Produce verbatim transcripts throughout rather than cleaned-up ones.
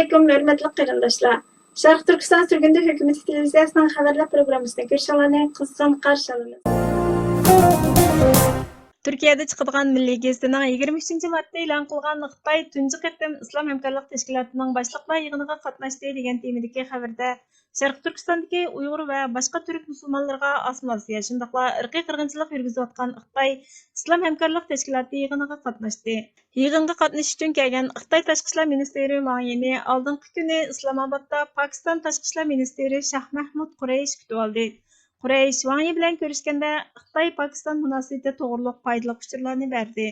ئەلەيكۇم، ھۆرمەتلىك قېرىنداشلار! شەرقىي تۈركىستان سۈرگۈندە ھۆكۈمىتى تېلېۋىزىيەسىنىڭ خەۋەرلەر پروگراممىسىنى كۆرۈشۈڭلارنى قىزغىن قارشى ئالىمىز. تۈركىيەدە چىقىدىغان مىللىي گېزىتىنىڭ يىگىرمە ئۈچىنچى مارتتا ئېلان قىلغان «خىتاي تۇنجى قېتىم ئىسلام ھەمكارلىق تەشكىلاتىنىڭ باشلىقلار يىغىنىغا قاتناشتى» دېگەن تېمىدىكى خەۋىرىدە، شەرقىي تۈركىستاندىكى ئۇيغۇر ۋە باشقا تۈرك مۇسۇلمانلىرىغا ئاسسىمىلياتسىيە، شۇنداقلا ئىرقىي قىرغىنچىلىق يۈرگۈزۈۋاتقان خىتاي ئىسلام ھەمكارلىق تەشكىلاتى يىغىنىغا قاتناشتى. يىغىنغا قاتنىشىش ئۈچۈن كەلگەن خىتاي تاشقى ئىشلار مىنىستىرى ۋاڭ يىنى ئالدىنقى كۈنى ئىسلامئابادتا پاكىستان تاشقى ئىشلار مىنىستىرى شاھ مەھمۇد قۇرەيشى كۈتۈۋالدى. قۇرەيش ۋاڭ يى بىلەن كۆرۈشكەندە، خىتاي پاكىستان مۇناسىۋىتى توغرۇلۇق پايدىلىق ئۇچۇرلارنى بەردى.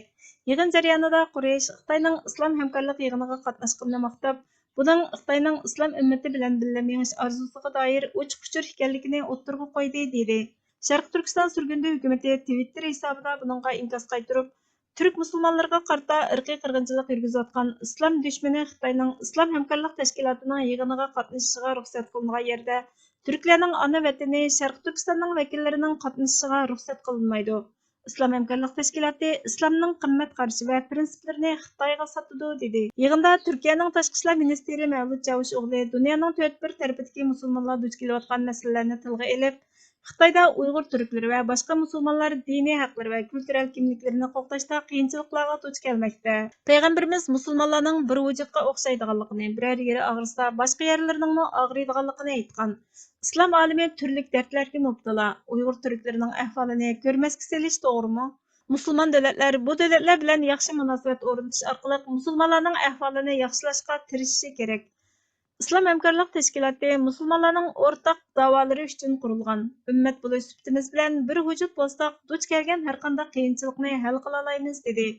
يىغىن جەريانىدا قۇرەيش خىتاينىڭ ئىسلام ھەمكارلىق يىغىنىغا قاتناشقىنىنى ماختاپ، بۇنىڭ خىتاينىڭ ئىسلام ئۈممىتى بىلەن بىللە مېڭىش ئارزۇسىغا دائىر ئوچۇق ئۇچۇر ئىكەنلىكىنى ئوتتۇرىغا قويدى، دېدى. شەرقىي تۈركىستان سۈرگۈندە ھۆكۈمىتى تىۋىتتېر ھېسابىدا بۇنىڭغا ئىنكاس قايتۇرۇپ، تۈرك مۇسۇلمانلىرىغا قارىتا ئىرقىي قىرغىنچىلىق يۈرگۈزۈۋاتقان ئىسلام دۈشمىنى خىتاينىڭ ئىسلام ھەمكارلىق تەشكىلاتىنىڭ يىغىنىغا قاتنىشىشىغا رۇخسەت قىلىنغان يەردە، تۈركلەرنىڭ ئانا ۋەتىنى شەرقىي تۈركىستاننىڭ ۋەكىللىرىنىڭ قاتنىشىشىغا رۇخسەت قىلىنمايدۇ. ئىسلام ھەمكارلىق تەشكىلاتى ئىسلامنىڭ قىممەت قارىشى ۋە پىرىنسىپلىرىنى خىتايغا ساتىدۇ، دېدى. يىغىندا تۈركىيەنىڭ تاشقى ئىشلار مىنىستىرى مەۋلۇت چاۋۇشئوغلى دۇنيانىڭ تۆت بىر تەرىپىدىكى مۇسۇلمانلار دۇچ كېلىۋاتقان مەسىلىلەرنى تىلغا ئېلىپ، خىتايدا ئۇيغۇر تۈركلىرى ۋە باشقا مۇسۇلمانلار دىنىي ھەقلىرى ۋە كۈلتۈرەل كىملىكلىرىنى قوغداشتا قىيىنچىلىقلارغا دۇچ كەلمەكتە. پەيغەمبىرىمىز مۇسۇلمانلارنىڭ بىر ۋۇجۇدقا ئوخشايدىغانلىقىنى، بىرەر يېرى ئاغرىسا، باشقا يەرلىرىنىڭمۇ ئاغرىيدىغانلىقىنى ئېيتقان. ئىسلام ئالىمى تۈرلۈك دەردلەرگە مۇپتىلا. ئۇيغۇر تۈركلىرىنىڭ ئەھۋالىنى كۆرمەسكە سېلىش توغرىمۇ؟ مۇسۇلمان دۆلەتلەر بۇ دۆلەتلەر بىلەن ياخشى مۇناسىۋەت ئورنىتىش ئارقىلىق مۇسۇلمانلارنىڭ ئەھۋالىنى ياخشىلاشقا تىرىشىشى كېرەك. ئىسلام ھەمكارلىق تەشكىلاتى مۇسۇلمانلارنىڭ ئورتاق داۋالىرى ئۈچۈن قۇرۇلغان. ئۈممەت بولۇش سۈپىتىمىز بىلەن بىر ۋۇجۇد بولساق، دۇچ كەلگەن ھەرقانداق قىيىنچىلىقنى ھەل قىلالايمىز، دېدى.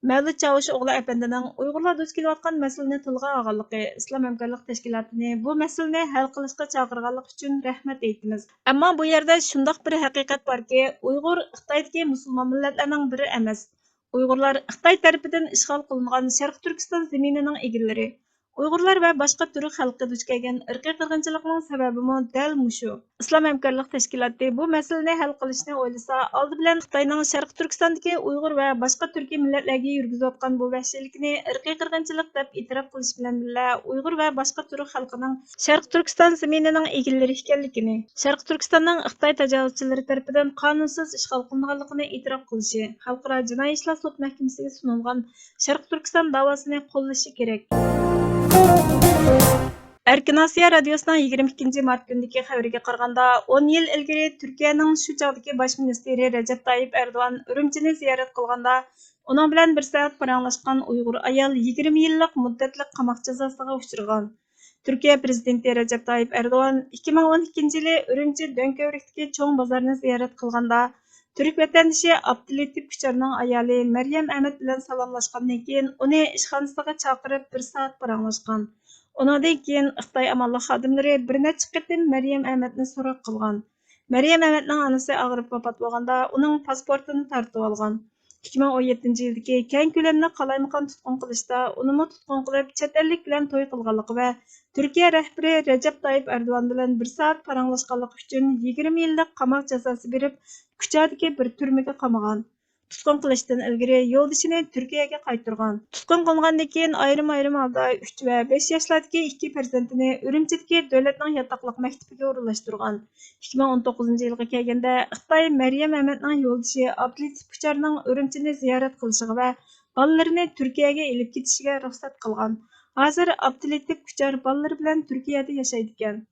مەۋلۇت چاۋۇشئوغلى ئەپەندىنىڭ ئۇيغۇرلار دۇچ كېلىۋاتقان مەسىلىنى تىلغا ئالغانلىقى، ئىسلام ھەمكارلىق تەشكىلاتىنى بۇ مەسىلىنى ھەل قىلىشقا چاقىرغانلىقى ئۈچۈن رەھمەت ئېيتىمىز. ئەمما بۇ يەردە شۇنداق بىر ھەقىقەت باركى، ئۇيغۇر خىتايدىكى مۇسۇلمان مىللەتلەرنىڭ بىرى ئەمەس. ئۇيغۇرلار خىتاي تەرىپىدىن ئىشغال قىلىنغان شەرقىي تۈركىستان زېمىنىنىڭ ئىگىلىرى. ئۇيغۇرلار ۋە باشقا تۈرك خەلقى دۇچ كەلگەن ئىرقىي قىرغىنچىلىقنىڭ سەۋەبىمۇ دەل مۇشۇ. ئىسلام ھەمكارلىق تەشكىلاتى بۇ مەسىلىنى ھەل قىلىشنى ئويلىسا، ئالدى بىلەن خىتاينىڭ شەرقىي تۈركىستاندىكى ئۇيغۇر ۋە باشقا تۈركىي مىللەتلەرگە يۈرگۈزۈۋاتقان بۇ ۋەھشىيلىكىنى ئىرقىي قىرغىنچىلىق دەپ ئېتىراپ قىلىش بىلەن بىللە، ئۇيغۇر ۋە باشقا تۈرك خەلقىنىڭ شەرقىي تۈركىستان زېمىنىنىڭ ئىگىلىرى ئىكەنلىكىنى، شەرقىي تۈركىستاننىڭ خىتاي تاجاۋۇزچىلىرى تەرىپىدىن قانۇنسىز ئىشغال قىلىنغانلىقىنى ئېتىراپ قىلىشى، خەلقئارا جىنايى ئىشلار سوت مەھكىمىسىگە سۇنۇلغان شەرقىي تۈركىستان داۋاسىنى قوللىشى كېرەك. ئەركىن ئاسىيا رادىيوسىنىڭ يىگىرمە ئىككىنچى مارت كۈنىدىكى خەۋىرىگە قارىغاندا، ئون يىل ئىلگىرى تۈركىيەنىڭ شۇ چاغدىكى باش مىنىستىرى رەجەپ تايىپ ئەردوغان ئۈرۈمچىنى زىيارەت قىلغاندا، ئۇنىڭ بىلەن بىر سائەت پاراڭلاشقان ئۇيغۇر ئايال يىگىرمە يىللىق مۇددەتلىك قاماق جازاسىغا ئۇچرىغان. تۈركىيە پىرېزىدېنتى رەجەپ تايىپ ئەردوغان ئىككى مىڭ ئون ئىككىنچى يىلى ئۈرۈمچى دۆڭكۆۋرۈكتىكى چوڭ بازارنى زىيارەت قىلغاندا، تۈرك ۋەتەندىشى ئابدۇلېتىپ كۇچارنىڭ ئايالى مەريەم ئەمەت بىلەن سالاملاشقاندىن كېيىن، ئۇنى ئىشخانىسىغا چاقىرىپ، بىر سائەت پاراڭلاشقان. ئۇنىڭدىن كېيىن خىتاي ئامانلىق خادىملىرى بىر نەچچە قېتىم مەريەم ئەمەتنى سوراق قىلغان. مەريەم ئەمەتنىڭ ئانىسى ئاغرىپ ۋاپات بولغاندا، ئۇنىڭ پاسپورتىنى تارتىۋالغان. ئىككى مىڭ ئون يەتتىنچى يىلدىكى كەڭ كۆلەملىك قالايمىقان تۇتقۇن قىلىشتا ئۇنىمۇ تۇتقۇن قىلىپ، چەت ئەللىك بىلەن توي قىلغانلىقى ۋە تۈركىيە رەھبىرى رەجەپ تايىپ ئەردوغان بىلەن بىر سائەت پاراڭلاشقانلىقى ئۈچۈن يىگىرمە يىللىق قاماق جازاسى بېرىپ، كۇچادىكى بىر تۈرمىگە قامىغان. تۇتقۇن قىلىشتىن ئىلگىرى يولدىشىنى تۈركىيەگە قايتۇرغان. تۇتقۇن قىلىنغاندىن كېيىن ئايرىم-ئايرىم ھالدا ئۈچ ۋە بەش ياشلاردىكى ئىككى پەرزەنتىنى ئۈرۈمچىدىكى دۆلەتنىڭ ياتاقلىق مەكتىپىگە ئورۇنلاشتۇرغان. ئىككى مىڭ ئون توققۇزىنچى يىلغا كەلگەندە، خىتاي مەريەم ئەمەتنىڭ يولدىشى ئابدۇلېتىپ كۇچارنىڭ ئۈرۈمچىنى زىيارەت قىلىشىغا ۋە بالىلىرىنى تۈركىيەگە ئېلىپ كېتىشىگە رۇخسەت قىلغان. ھازىر ئابدۇلېتىپ كۇچار بالىلىرى بىلەن تۈركىيەدە ياشايدىكەن.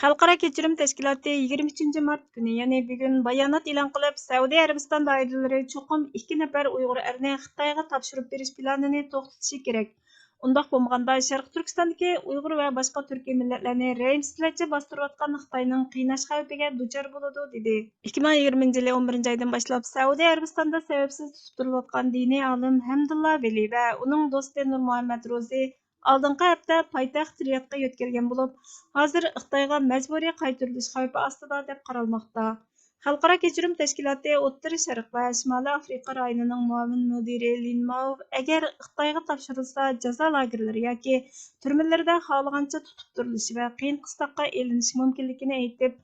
خەلقئارا كەچۈرۈم تەشكىلاتى يىگىرمە ئۈچىنچى مارت كۈنى، يەنى بۈگۈن بايانات ئېلان قىلىپ، سەئۇدى ئەرەبىستان دائىرىلىرى چوقۇم ئىككى نەپەر ئۇيغۇر ئەرنى خىتايغا تاپشۇرۇپ بېرىش پىلانىنى توختىتىشى كېرەك. ئۇنداق بولمىغاندا، شەرقىي تۈركىستاندىكى ئۇيغۇر ۋە باشقا تۈركىي مىللەتلەرنى رەھىمسىزلەرچە باستۇرۇۋاتقان خىتاينىڭ قىيناش خەۋپىگە دۇچار بولىدۇ، دېدى. ئىككى مىڭ يىگىرمىنچى يىلى ئون بىرىنچى ئايدىن باشلاپ سەئۇدى ئەرەبىستاندا سەۋەبسىز تۇتۇپ تۇرۇلۇۋاتقان دىنىي ئالىم ھەمدۇللا ۋەلى ۋە ئۇنىڭ دوستى نۇرمۇھەممەد روزى ئالدىنقى ھەپتە پايتەخت رىيادقا يۆتكەلگەن بولۇپ، ھازىر خىتايغا مەجبۇرىي قايتۇرۇلۇش خەۋپى ئاستىدا دەپ قارالماقتا. خەلقئارا كەچۈرۈم تەشكىلاتى ئوتتۇرا شەرق ۋە شىمالىي ئافرىقا رايونىنىڭ مۇئاۋىن مۇدىرى لىن ماۋ، ئەگەر خىتايغا تاپشۇرۇلسا، جازا لاگېرلىرى ياكى تۈرمىلىرىدە خالىغانچە تۇتۇپ تۇرۇلۇشى ۋە قىيىن قىستاققا ئېلىنىشى مۇمكىنلىكىنى ئېيتىپ،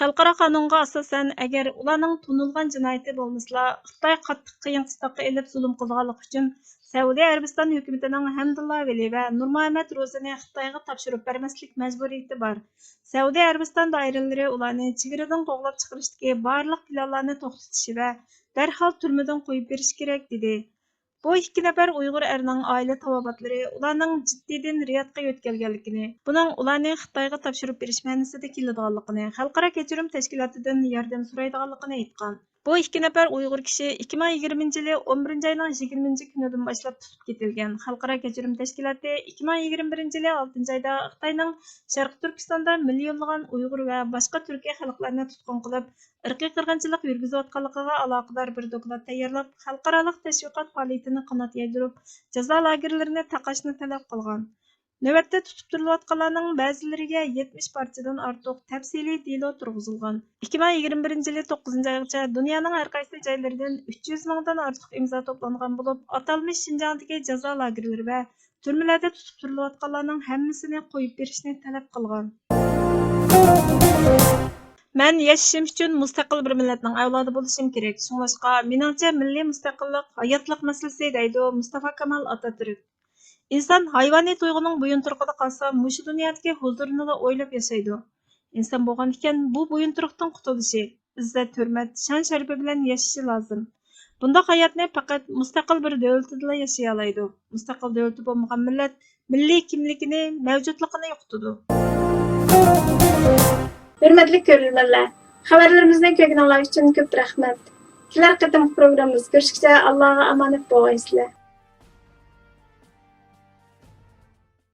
خەلقئارا قانۇنغا ئاساسەن، ئەگەر ئۇلارنىڭ تونۇلغان جىنايىتى بولمىسىلا، خىتاي قاتتىق قىيىن قىستاققا ئېلىپ زۇلۇم قىلىدىغانلىقى ئۈچۈن سەئۇدى ئەرەبىستان ھۆكۈمىتىنىڭ ھەمدۇللا ۋەلى ۋە نۇرمۇھەممەت روزىنى خىتايغا تاپشۇرۇپ بەرمەسلىك مەجبۇرىيىتى بار. سەئۇدى ئەرەبىستان دائىرىلىرى ئۇلارنى چېگرىدىن قوغلاپ چىقىرىشتىكى بارلىق پىلانلارنى توختىتىشى ۋە دەرھال تۈرمىدىن قويۇپ بېرىشى كېرەك، دېدى. بۇ ئىككى نەپەر ئۇيغۇر ئەرنىڭ ئائىلە تاۋابىئاتلىرى ئۇلارنىڭ جىددىيدىن رىيادقا يۆتكەلگەنلىكىنى، بۇنىڭ ئۇلارنى خىتايغا تاپشۇرۇپ بېرىش مەنىسىدە كېلىدىغانلىقىنى، خەلقئارا كەچۈرۈم تەشكىلاتىدىن ياردەم سورايدىغانلىقىنى ئېيتقان. بۇ ئىككى نەپەر ئۇيغۇر كىشى ئىككى مىڭ يىگىرمىنچى يىلى ئون بىرىنچى ئاينىڭ يىگىرمىنچى كۈنىدىن باشلاپ تۇتۇپ كېتىلگەن. خەلقئارا كەچۈرۈم تەشكىلاتى ئىككى مىڭ يىگىرمە بىرىنچى يىلى ئالتىنچى ئايدا خىتاينىڭ شەرقىي تۈركىستاندا مىليونلىغان ئۇيغۇر ۋە باشقا تۈركىي خەلقلەرنى تۇتقۇن قىلىپ، ئىرقىي قىرغىنچىلىق يۈرگۈزۈۋاتقانلىقىغا ئالاقىدار بىر دوكلات تەييارلاپ، خەلقئارالىق تەشۋىقات پائالىيىتىنى قانات يايدۇرۇپ، جازا لاگېرلىرىنى تاقاشنى تەلەپ قىلغان. نۆۋەتتە تۇتۇپ تۇرۇلۇۋاتقانلارنىڭ بەزىلىرىگە يەتمىش پارچىدىن ئارتۇق تەپسىلىي دېلو تۇرغۇزۇلغان. ئىككى مىڭ يىگىرمە بىرىنچى يىلى توققۇزىنچى ئايغىچە دۇنيانىڭ ھەر قايسى جايلىرىدىن ئۈچ يۈز مىڭدىن ئارتۇق ئىمزا توپلانغان بولۇپ، ئاتالمىش شىنجاڭدىكى جازا لاگېرلىرى ۋە تۈرمىلەردە تۇتۇپ تۇرۇلۇۋاتقانلارنىڭ ھەممىسىنى قويۇپ بېرىشنى تەلەپ قىلغان. مەن ياشىشىم ئۈچۈن مۇستەقىل بىر مىللەتنىڭ ئەۋلادى بولۇشۇم كېرەك. شۇڭلاشقا، مېنىڭچە، مىللىي مۇستەقىللىق ھاياتلىق مەسىلىسى، دەيدۇ مۇستافا كامال ئاتاتۈرك. ئىنسان ھايۋانىي تۇيغۇنىڭ بويۇنتۇرۇقىدا قالسا، مۇشۇ دۇنيادىكى ھۇزۇرىنىلا ئويلاپ ياشايدۇ. ئىنسان بولغان ئىكەن، بۇ بويۇنتۇرۇقتىن قۇتۇلۇشى، ئىززەت-ھۆرمەت، شان-شەرىپى بىلەن ياشىشى لازىم. بۇنداق ھاياتنى پەقەت مۇستەقىل بىر دۆلىتىدىلا ياشىيالايدۇ. مۇستەقىل دۆلىتى بولمىغان مىللەت مىللىي كىملىكىنى، مەۋجۇتلۇقىنى يوقىتىدۇ. ھۆرمەتلىك كۆرۈرمەنلەر، خەۋەرلىرىمىزنى كۆرگىنىڭلار ئۈچۈن كۆپ رەھمەت. كېلەر قېتىمقى پروگراممىمىزدا كۆرۈشكىچە ئاللاغا ئامانەت بولغايسىلەر.